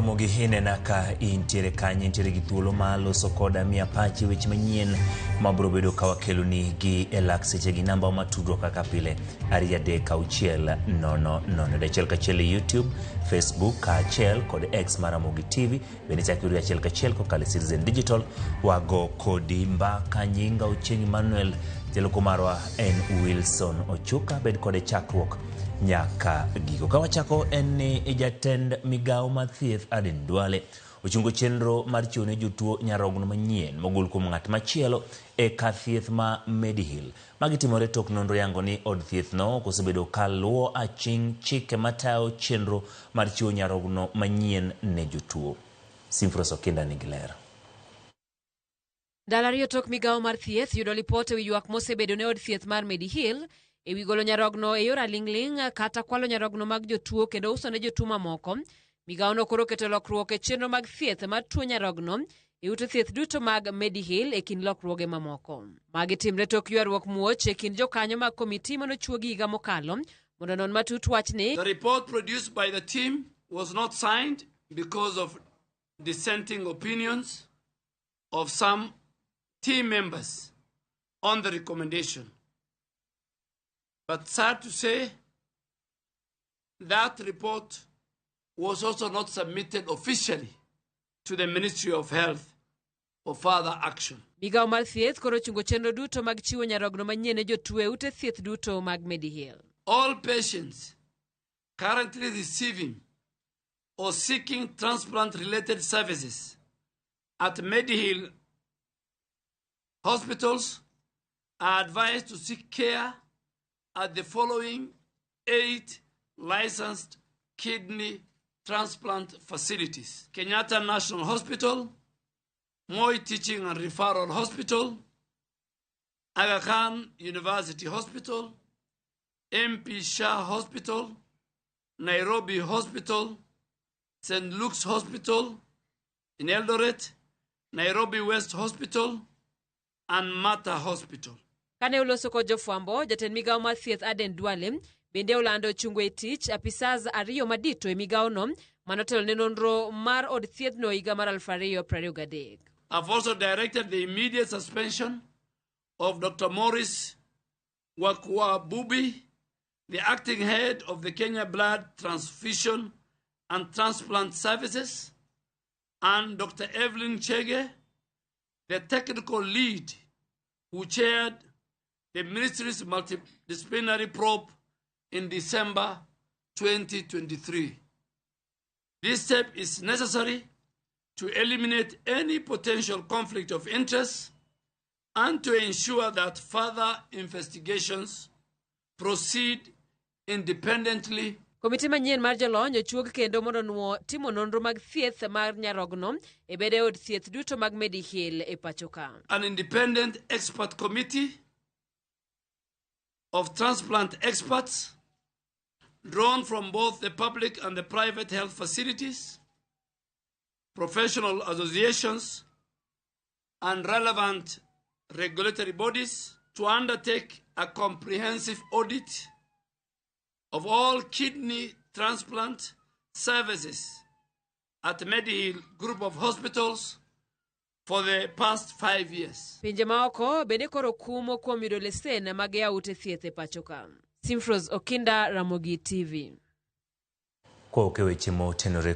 Ramogi inena ka intiere kanye, intiere gi thuolo mar loso koda miya pachi weche manyien mabiro bedo ka wakeloni gi e lak seche gi namba ma tudruok kaka pile 23600 achiel kachiel e YouTube, Facebook kaachiel kod X mar Ramogi TV. Bende chak yudi achiel kachiel kokalo e Citizen Digital. Wago kodi mbaka nyinga Ochieng' Emmanuel, jaloko marwa en Wilson Ochuka. Bed kode chakruok nyaka giko. Ka wachako en ni jatend migawo mar thieth Aden Duale ochungo chenro mar chiwo ne jotuo nyarogno manyien mogol kuom ng'at machielo e kar thieth ma Medihill. Magi timore tok nonro yango ni od thieth no ok osebedo ka luwo aching' chike matayo chenro mar chiwo nyarogno manyien ne jotuo. Simfros Okinda nigi ler. Ndalo ariyo tok migawo mar thieth yudo lipot ewi ywak mosebedo ne od thieth mar Medihill ewi golo nyarogno e yor aling'ling' kata kwalo nyarogno mag jotuo kendo uso ne jotuo mamoko. Migawono koro oketo lokruok e chenro mag thieth mar tuo nyarogno e ute thieth duto mag Medihill e kind lokruoge mamoko. Magi timre tok ywaruok muoch e kind jokanyo mag komiti manochuogi higa mokalo mondo onon matut wachni. The report produced by the team was not signed because of dissenting opinions of some team members on the recommendation. But sad to say, that report was also not submitted officially to the Ministry of Health for further action. Migawo mar thieth koro ochungo chenro duto mag chiwo nyarogno manyien ne jotuo e ute thieth duto mag Medihill. All patients currently receiving or seeking transplant-related services at Medihill hospitals are advised to seek care at the following 8 licensed kidney transplant facilities: Kenyatta National Hospital, Moi Teaching and Referral Hospital, Aga Khan University Hospital, MP Shah Hospital, Nairobi Hospital, St. Luke's Hospital in Eldoret, Nairobi West Hospital, and Mater Hospital. Kane oloso kod jofwambo, jatend migawo mar thieth Aden Duale bende olando chungo e tich apisas ariyo madito e migawono manotelo ne nonro mar od thiethno higa mar 2023. I've also directed the immediate suspension of Dr. Maurice Wakwabubi, the acting head of the Kenya Blood Transfusion and Transplant Services, and Dr. Evelyn Chege, the technical lead who chaired the ministry's multidisciplinary probe in December 2023. This step is necessary to eliminate any potential conflict of interest and to ensure that further investigations proceed independently. Komiti manyien mar jolony ochuog kendo mondo onuo timo nonro mag thieth mar nyarogno e bede od thieth duto mag Medihill e pacho ka. An independent expert committee of transplant experts drawn from both the public and the private health facilities, professional associations, and relevant regulatory bodies to undertake a comprehensive audit of all kidney transplant services at Medihill Group of Hospitals for the past 5 years. Pinje maoko bende koro kumo kuom yudo lesen mag yawo ute thieth e pacho ka. Simfros Okinda, Ramogi TV. Kowuok e weche motenore